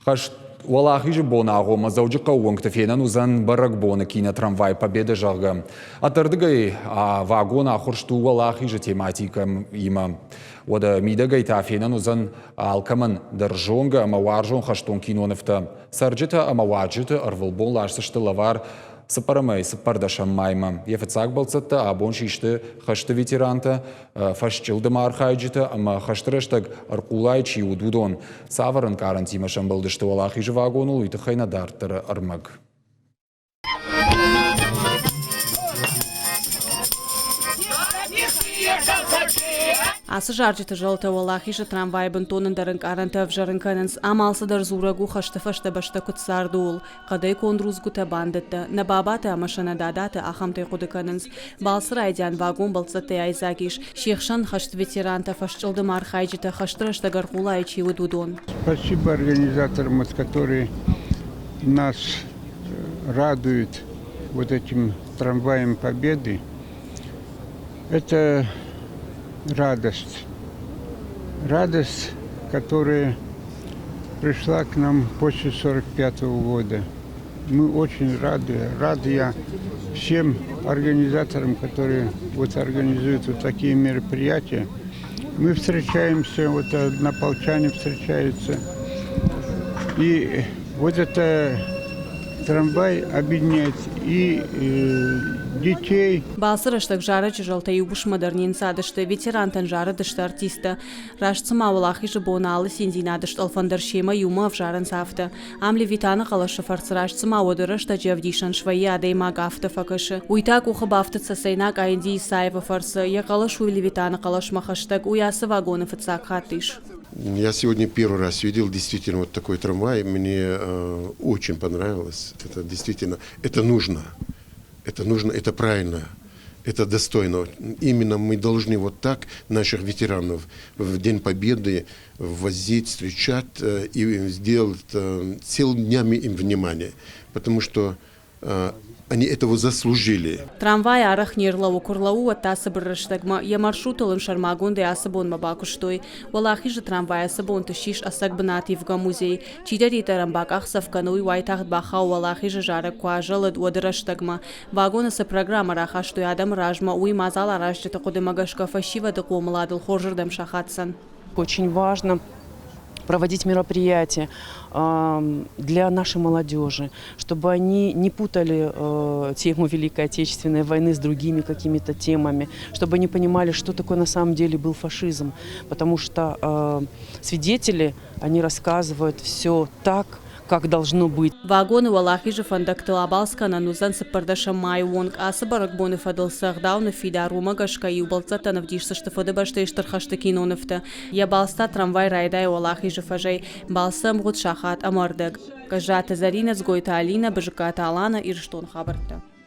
Хӕст Уӕлахизы боны агъоммӕ Дзӕуджыхъӕуы уынгты фенӕн уыдзӕн бӕрӕгбоны кинотрамвай «Победа», зӕгъгӕ. Ӕддӕрдыгӕй вагон ахуырст у Уӕлахизы тематикӕимӕ. Уӕдӕ мидӕгӕй та фенӕн уыдзӕн алкӕмӕн дӕр зонгӕ ӕмӕ уарзон хӕстон кинонывтӕ. Цӕрджытӕ ӕмӕ уазджыты ӕрвылбон ласдзысты лӕвар цыппӕрӕмӕй цыппӕрдӕсӕм маймӕ. Йӕ фыццаг бӕлццӕттӕ абон систы хӕсты ветерантӕ, фӕсчъылдымы архайджытӕ ӕмӕ хӕсты рӕстӕг ӕрхъулайы чи уыд, уыдон. Цавӕр ӕнкъарӕнтимӕ сӕмбӕлдысты Уӕлахизы вагоныл, уый тыххӕй нӕ дарддӕры ӕрмӕг. Ацы зарджыты зӕлтӕ Уӕлахизы трамвайы бынтон ӕндӕр ӕнкъарӕнтӕ ӕвзӕрын кӕнынц. Ам алцыдӕр дзурӕг у хӕсты фӕстӕ бӕстӕ куыд цард, ууыл. Хъӕдӕй конд рудзгуытӕ, бандӕттӕ. Нӕ бабатӕ ӕмӕ сӕ нӕ дадатӕ ахӕмтӕй хъуыды кӕнынц. Балцы райдиан вагон бӕлццӕттӕй айдзаг ис. Се хсӕн хӕсты ветерантӕ, фӕсчъылдым архайджытӕ, хӕсты рӕстӕг ӕрхъулайы чи уыд, уыдон. Спасибо организаторам, вот, которые нас радуют вот этим трамваем Победы. Это радость. Радость, которая пришла к нам после 1945 года. Мы очень рады. Рад я всем организаторам, которые вот организуют вот такие мероприятия. Мы встречаемся, вот однополчане встречаются. И вот это трамвай объединяет и детей. Балцы рӕстӕг зарӕджы зӕлтӕ иу уысммӕ дӕр не нцадысты, ветерантӕн зарыдысты артисттӕ. Раст цыма Уӕлахизы боны алы циндзинады стъӕлфӕн дӕр семӕ иумӕ ӕвзарынц, афтӕ. Ам Левитаны хъӕлӕсы фӕрцы раст цыма уӕды рӕстӕджы ӕвдисӕн свӕййы адӕймаг, афтӕ фӕкӕсы. Уый та къухы бафтыд цӕцӕйнаг Айнди Исаевы фӕрцы. Йӕ хъӕлӕс у Левитаны хъӕлӕсмӕ хӕстӕг, уый ацы вагоны фыццаг хатт ис. Я сегодня первый раз видел действительно вот такой трамвай. Мне очень понравилось. Это действительно, это нужно. Это нужно, это правильно, это достойно. Именно мы должны вот так наших ветеранов в День Победы возить, встречать и сделать целыми днями им внимание. Потому что они этого заслужили. Трамвай арӕх не рлӕууы, куы рлӕууы, уӕд та цыбыр рӕстӕгмӕ. Йӕ маршрутыл ын сӕрмагондӕй ацы бонмӕ бакуыстой. Уӕлахизы трамвай ацы бонты ссис ӕцӕг бынативгӕ музей. Чидӕриддӕр ӕм бакъахдзӕф кӕны, уый уайтагъд бахауы Уӕлахизы зарӕг куы азӕлыд, уӕды рӕстӕгмӕ. Вагоны цы программӕ рахастой адӕмы размӕ, уый мадзал аразджыты хъуыдымӕ гӕсгӕ фӕсивӕды хъомыладыл хорзырдӕм сахаддзӕн. Очень важно проводить мероприятия для нашей молодежи, чтобы они не путали тему Великой Отечественной войны с другими какими-то темами, чтобы они понимали, что такое на самом деле был фашизм, потому что свидетели, они рассказывают все так, как должно быть. Вагоны Уӕлахизы фӕндӕгтыл абалц кӕнӕн уыдзӕн цыппӕрдӕсӕм майы онг. Ацы бӕрӕгбоны фӕдыл цы ӕгъдау ныффидар, уымӕ гӕсгӕ-иу бӕлццӕттӕн ӕвдисдзысты Фыдыбӕстӕйы Стыр хӕсты кинонывтӕ. Йӕ балц та трамвай райдайы Уӕлахизы фӕзӕй. Балцы ӕмгъуыд сахат ӕмӕ ӕрдӕг. Гӕззаты Зӕринӕ, Дзгойты Алинӕ, Бызыккаты Алана, Ирыстоны хабӕрттӕ.